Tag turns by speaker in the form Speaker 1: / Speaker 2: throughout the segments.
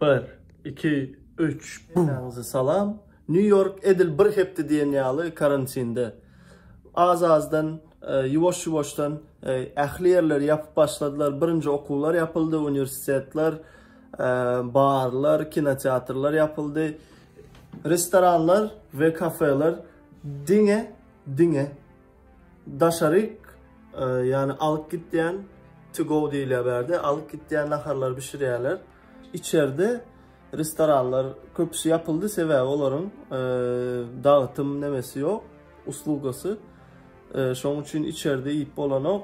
Speaker 1: Bir, iki, üç, bum! Hemmäňize salam. Nýu Ýork edil bir hepde diýen ýaly karantinde. Az-azdan, ýuwaş-ýuwaşdan ähli ýerleri ýapyp başladylar. Birinji okuwlar ýapyldy, uniwersitetler, barlar, kinoteatrlar ýapyldy. Restoranlar we kafeler diňe, diňe Daşaryk, ýagny alyp gitýän, to go diýilýär bärde, alyp gitýän naharlary bişirýärler. Içerde restoranlar köpüsi ýapyldy, sebäbi olaryň dagtym nemesi ýok, uslugasy. Şonuň üçin içerde iýip bolanok,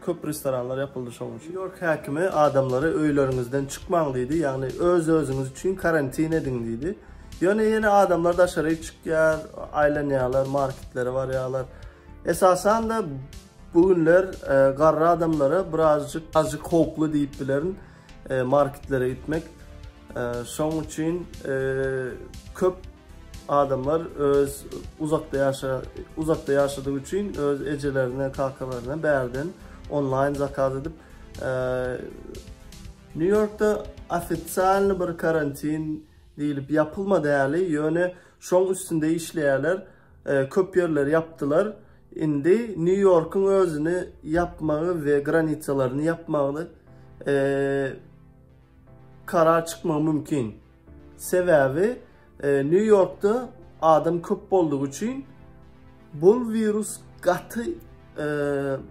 Speaker 1: köp restoranlar ýapyldy şonuň üçin. Nýu-Ýork häkimi adamlara öýleriňizden çykmaň diýdi, ýagny öz-özüňiz üçin karantin ediň diýdi. Ýöne ýene adamlar daşaryk çykýar, aýlanýarlar, marketlere barýarlar. Esasan-da bu günler garry adamlara birazjyk azjyk howply diýip bilerin marketlere gitmek. Şoň üçin köp adamlar öz uzakda ýaşa uzakda ýaşadygy üçin öz ejelerine, kakalaryna bärden onlaýn zakaz edip Nýu-Ýorkda ofisialny bir karantin diýlip ýapylmady häli, ýöne şoň üstünde işleýärler. Köp ýerleri ýapdylar. Indi Nýu-Ýorkuň özüni ýapmagy we granitsalaryny ýapmagyny karar çykmagy mümkin. Sebäbi Nýu-Ýorkda adam köp boldugy üçin bul wirus gaty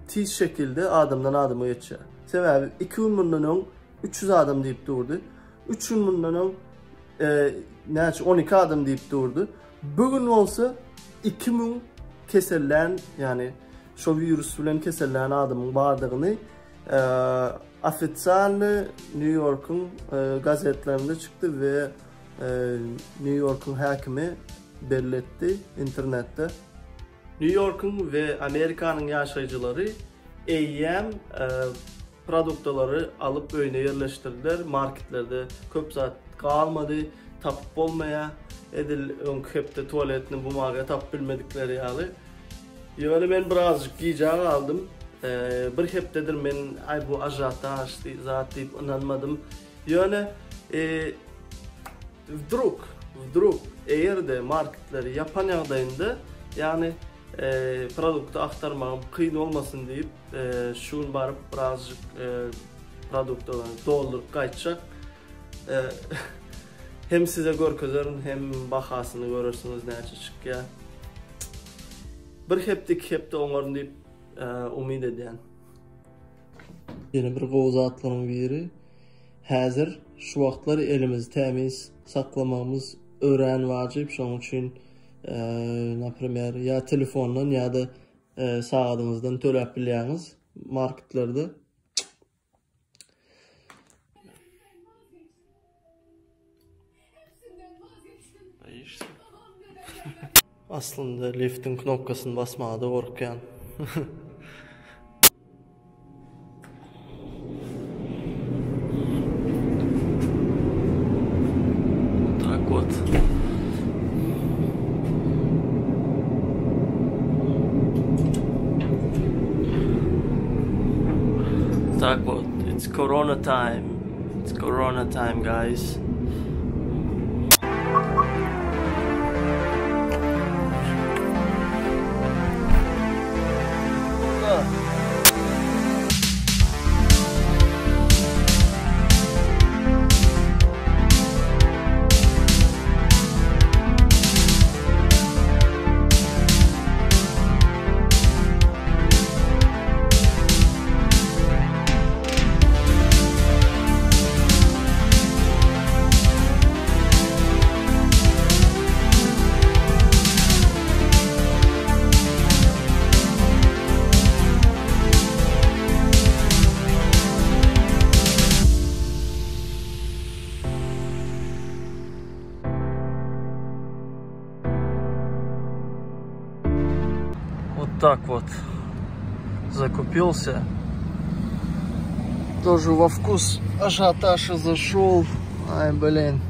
Speaker 1: tiz şekilde adamdan adama geçýär. Sebäbi 2 gün mundan öň 300 adam diýip durdy. 3 gün mundan öň näçe 12 adam diýip durdy. Bu gün bolsa 2000 kesellän, ýagny şo wirus bilen kesellän adamyň bardygyny ofisialny Nýu-Ýorkuň gazetlerinde çykdy we Nýu-Ýorkuň häkimi belli etdi internetde. Nýu-Ýorkuň we Amerikanyň ýaşaýjylary eýýäm produktalary alyp öýüne ýerleşdirdiler. Marketlerde köp zat galmady, tapyp bolmaýar. Edil öňki hepde tualetni bumaga tapyp bilmedikleri ýaly. Ýöne men birazjyk gijä galdym. Bir hepdedir men aý bu ažiotaž zat diýip ynanmadym. Ýöne wdruk, wdruk eger-de marketleri ýapan ýagdaýynda, ýagny produkty agtarmagym kyn bolmasyn diýip, şu gün baryp birazjyk produktlary dolduryp gaýtjak. Hem size görkezerin, hem bahasyny görersiňiz näçe çykýar. Bir hepde, iki hepde oňaryn diýip umyt edýän. Ýene bir gowy zatlaryň biri, häzir şu wagtlar elimizi tämiz saklamagymyz örän wajyp, şonuň üçin, naprimer, ýa telefondan ýa-da sagadyňyzdan töläp bilýäňiz marketlerde. Aslynda liftiň knopkasyny basmaga-da gorkýan. Tak вот. Tak вот, it's corona time. It's corona time, guys. Вот так вот закупился. Тоже во вкус ажиотажа зашел. Ай, блин.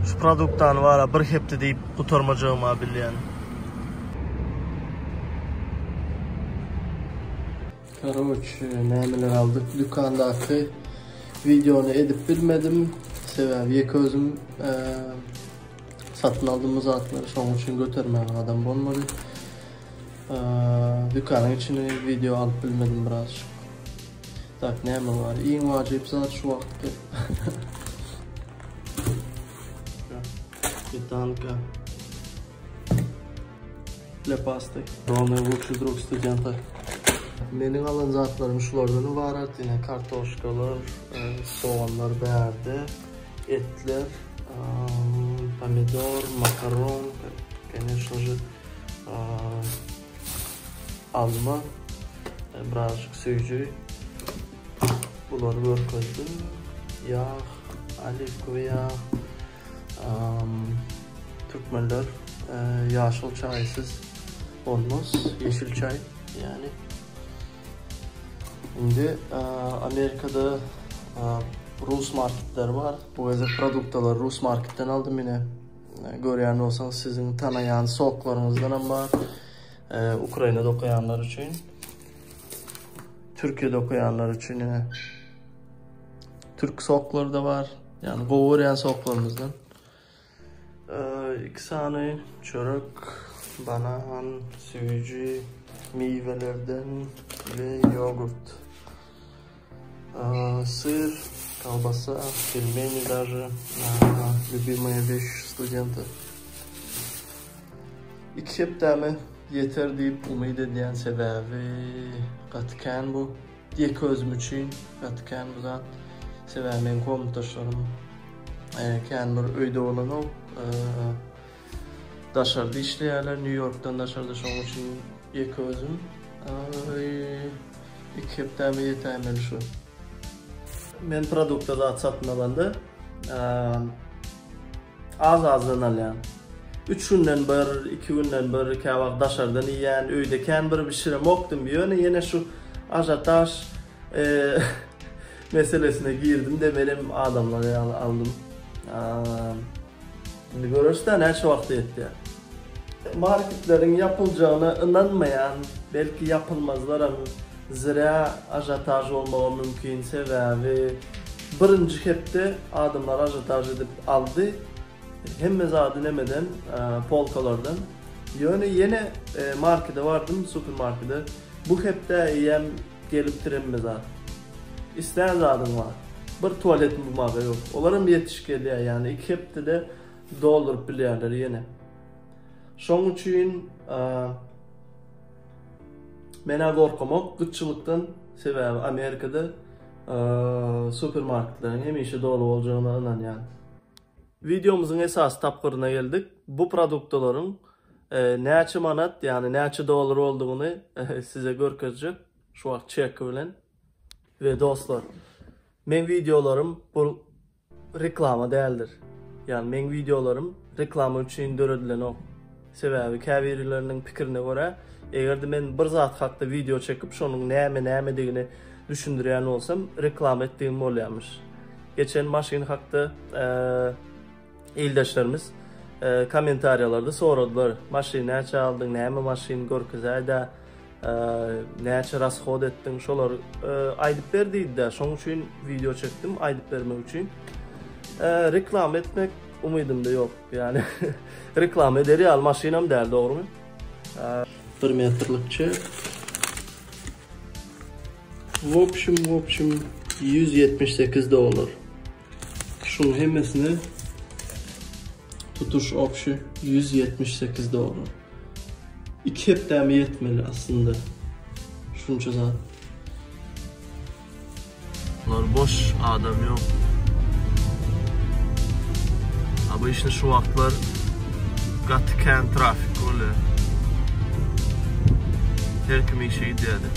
Speaker 1: Şu produktany bara bir hepde diýip gutarmajagyma bilýän. Karoçe, nämeler aldyk? Dükandaky wideony edip bilmedim. Sebäbi ýeke özüm satyn aldym bu zatlary. Şonuň üçin götermäge adam bolmady. Dükanyň içini wideo alyp bilmedim birazjyk. Tak, näme bar? Iň wajyp zat şu wagtky. Smetanka. Для pasty. Romeo lучший друг studenta. Meniň alan zatlarym şulardan ybarat. Ine kartoşkalar, soganlar bärde, etler, pomidor, makaron, конечно же, alma, birazjyk süýji. Bulary görkezdim. Ýag, oliwkowy ýag. Türkmenler ýaşyl çaýsyz bolmaz, ýeşil çaý ýani. Indi Amerikada rus marketleri bar. Bu gezek produktalary rus marketden aldym ine. Görýän bolsaňyz siziň tanaýan soklaryňyzdan hem bar. Ukrainada okaýanlar üçin. Türkiýede okaýanlar üçin ine. Türk soklary-da bar. Ýagny gowy görýän soklarymyzdan. Iki sany çörek, banan, süýji, miwelerden we ýogurt. Syr, kolbasa, pelmeni daže, любимая вещь studenta. Iki hepdäme ýeter diýip umyt edýän sebäbi gaty kän bu. Ýeke özüm üçin gaty kän bu zat. Sebäbi meň komnatdaşlarym kän bir öýde bolanok. Daşarda işleýärler, Nýu-Ýorkdan daşarda şonuň üçin ýeke özüm. Iki hepdäme ýetäýmeli şu. Men produkta zat satyn alanda Az-azdan alýan. Üç günden bir, iki günden bir, käwagt daşardan iýýän, öýde kän bir bişiremokdym. Ýöne ýene şu ažiotaž meselesine girdim-de, menem adamlar ýaly aldym. Indi göreris-dä näçe wagta ýetýär. Marketleriň ýapyljagyna ynanmaýan, belki ýapylmazlaram, zrä ažiotaž bolmagy mümkin, sebäbi birinji hepde adamlar ažiotaž edip aldy hemme zady nemeden polkalardan, ýöne ýene markete bardym, supermarkete, bu hepde eýýäm gelipdir hemme zat, islän zadyň bar, bir tualet bumaga ýok, olaram ýetiş gelýär, ýagny iki hepdede dolduryp bilýärler ýene. Şoň üçin men-ä gorkamok gytçylykdan, sebäbi Amerikada supermarketleriň hemişe doly boljagyna ynanýan. Wideomyzyň esasy tapgyryna geldik. Bu produktalaryň näçe manat, ýagny näçe dollar boldugyny size görkezjek şu wagt çeki bilen. We dostlar, meň wideolarym bu reklama däldir. Ýagny meň wideolarym reklama üçin döredilenok. Sebäbi käbirileriniň pikirine görä, eger-de men bir zat hakda wideo çekip şonuň näme nämedigini düşündirýän bolsam, reklama etdigim bolýarmyş. Geçen maşyn hakda ildeşlerimiz kommentariýalarda soradylar, maşyn näçä aldyň, näme maşyn görkezäýdä. Näçe rashod etdiň şolary aýdyp ber diýdidä şoň üçin wideo çekdim aýdyp bermek üçin. Reklama etmek umydymda ýok ýani reklama eder ýaly maşynam däl dogrymy? Bir metrlik çek. W obşim w obşim 178 dollar. Şuň hemmesini tutuş obşi 178 dollar. Iki hepdäme ýetmeli aslynda şunça zat. Bular boş adam ýok. Obyçny şu wagtlar gaty kän trafik bolýar. Her kim işe gidýärdi.